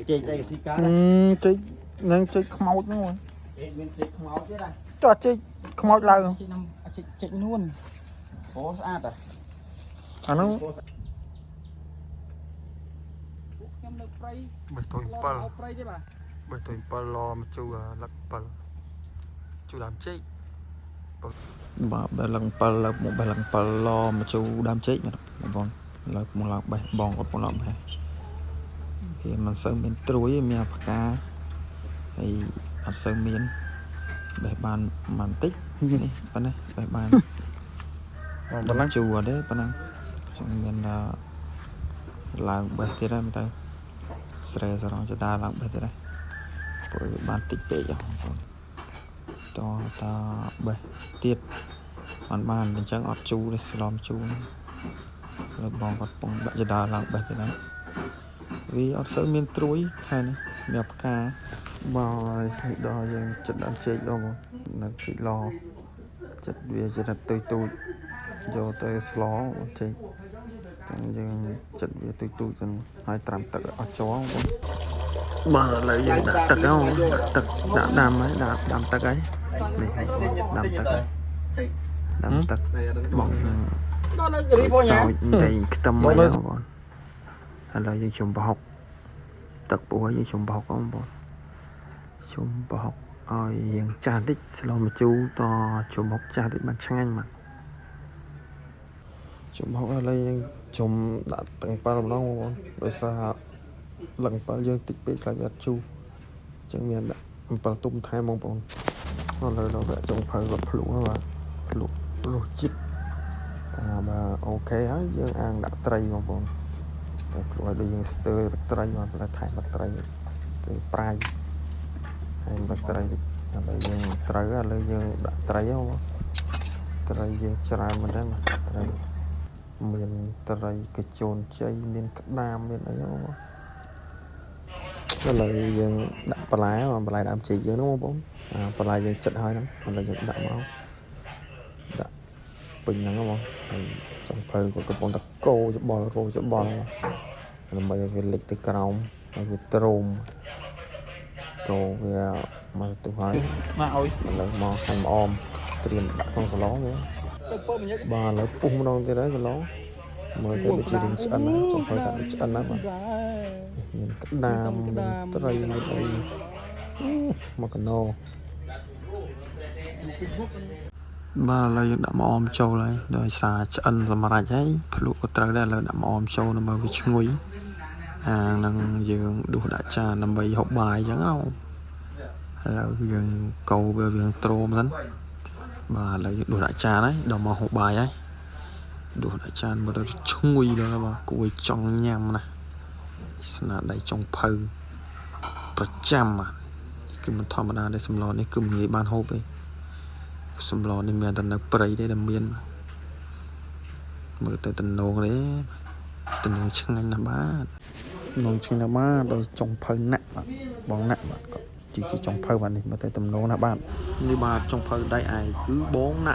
ចេកអីស៊ីកើត ចេកនឹងចេកខ្មោចហ្នឹង ចេកមានចេកខ្មោចទៀតណា ចុះចេកខ្មោចឡើង ចេកនំចេកចេកនួន អូស្អាតហ៎ អាហ្នឹង ពួកខ្ញុំនៅព្រៃ បេះតូច ឡ 7 ព្រៃទេបាទ បេះតូច7ឡមកជូរលឹក7ជូរដើមចេកបាទបេះលឹង7លើមកបេះលឹង7ឡមកជូរដើមចេកបាទបងប្អូនលើមកឡើងបេះបងគាត់មកឡើងបេះវាមិនសូវមានត្រួយទេមានផ្កាហើយអត់សូវមានបេះបានបន្តិចនេះប៉ុណ្ណេះបេះបាន ប៉ុណ្ណឹង ជួរទេប៉ុណ្ណឹងខ្ញុំមានឡើងបេះទៀតហើយមើលទៅស្រែសរងចតាឡើងបេះទៀតហើយព្រោះវាបានតិចពេកហ៎បងប្អូនតតាបេះទៀតបានបានអញ្ចឹងអត់ជូរទេស្លំជូរហ្នឹងលើបងគាត់ពងដាក់ចតាឡើងបេះទៀតហើយវាអត់សូវមានត្រួយខែនេះមានផ្កាបងហើយដល់យើងចិត្តដល់ចេកដល់បងនៅចេកឡចិត្តវាចិត្តទូចទូច យកទៅស្លចេកចឹងយើងចិត្តវាទូចទូចសិនហើយត្រាំទឹកឲ្យអស់ជ័របងបាទឥឡូវយើងដាក់ទឹកហើយដាក់ទឹកដាក់ដាំហើយដាក់ដាំទឹកហើយនេះដាំទឹកហើយដាំទឹកបង ដល់នៅរីបង សោចតែខ្ទឹមហើយបងឥឡូវយើងជុំប្រហុកទឹកពោះយើងជុំប្រហុកបងប្អូនជុំប្រហុកឲ្យរៀងចាស់តិចស្លម្ជូរតជុំប្រហុកចាស់តិចបានឆ្ងាញ់បាទ ជុំហុកឥឡូវយើងជុំដាក់ទាំង7ម្ដងបងប្អូនដោយសារលឹង7យើងតិចពេកខ្លាចវាអត់ជូរអញ្ចឹងមានដាក់7ទុំថែមបងប្អូនឥឡូវដល់វគ្គចុងភៅគាត់ភ្លក់ហើយបាទភ្លក់រសជាតិតាបាទអូខេហើយយើងអាងដាក់ត្រីបងប្អូនតែភ្លក់ឲ្យដូចយើងស្ទើរទឹកត្រីបាទតែថែមទឹកត្រីទៅប្រៃហើយទឹកត្រីតិចឥឡូវយើងត្រូវឥឡូវយើងដាក់ត្រីហ៎បងប្អូនត្រីយើងច្រើនមែនទេបាទត្រី មានត្រីកញ្ជូនជ័យមានក្តាមមានអីហ្នឹងបងឥឡូវយើងដាក់បន្លែបងបន្លែដើមចេកយើងហ្នឹងបងប្អូនអាបន្លែយើងចិត្តហើយហ្នឹងឥឡូវយើងដាក់មកដាក់ពេញហ្នឹងបងហើយចុងភៅគាត់កំពុងតែកូរច្បល់កូរច្បល់ដើម្បីឲ្យវាលិចទៅក្រោមឲ្យវាទ្រោមកូរវាមកទៅហើយ មកឲ្យ ឥឡូវមកហាញ់ម្អមត្រៀមដាក់ក្នុងសឡងបង ទៅពើមញឹក បាទឥឡូវពុះម្ដងទៀតហើយសឡងមើលទៅដូចជារៀងឆ្អិនហើយចុងភៅថាដូចឆ្អិនហើយបាទមានក្តាមមានត្រីមានអីអូមកកណោបាទឥឡូវយើងដាក់ម្អមចូលហើយដោយសារឆ្អិនសម្រាប់ហើយភ្លក់ក៏ត្រូវដែរឥឡូវដាក់ម្អមចូលដើម្បីវាឈ្ងុយអានឹងយើងដួសដាក់ចានដើម្បីហូបបាយអញ្ចឹងណាឥឡូវយើងកូរវាវាទ្រោមសិនបាទឥឡូវយើងដួសដាក់ចានហើយដល់មកហូបបាយហើយ ដួសដាក់ចានមើលទៅឈ្ងុយដល់ហើយបាទគួរឲ្យចង់ញ៉ាំណាស់ស្នាដៃចុងភៅប្រចាំបាទគឺមិនធម្មតាទេសម្លនេះគឺមិនងាយបានហូបទេសម្លនេះមានតែនៅព្រៃទេដែលមានបាទមើលទៅតំណងទេតំណងឆ្ងាញ់ណាស់បាទតំណងឆ្ងាញ់ណាស់បាទដោយចុងភៅណាក់បាទបងណាក់បាទក៏ជាចុងភៅបាទនេះមើលទៅតំណងណាស់បាទនេះបាទចុងភៅដៃឯងគឺបងណាក់។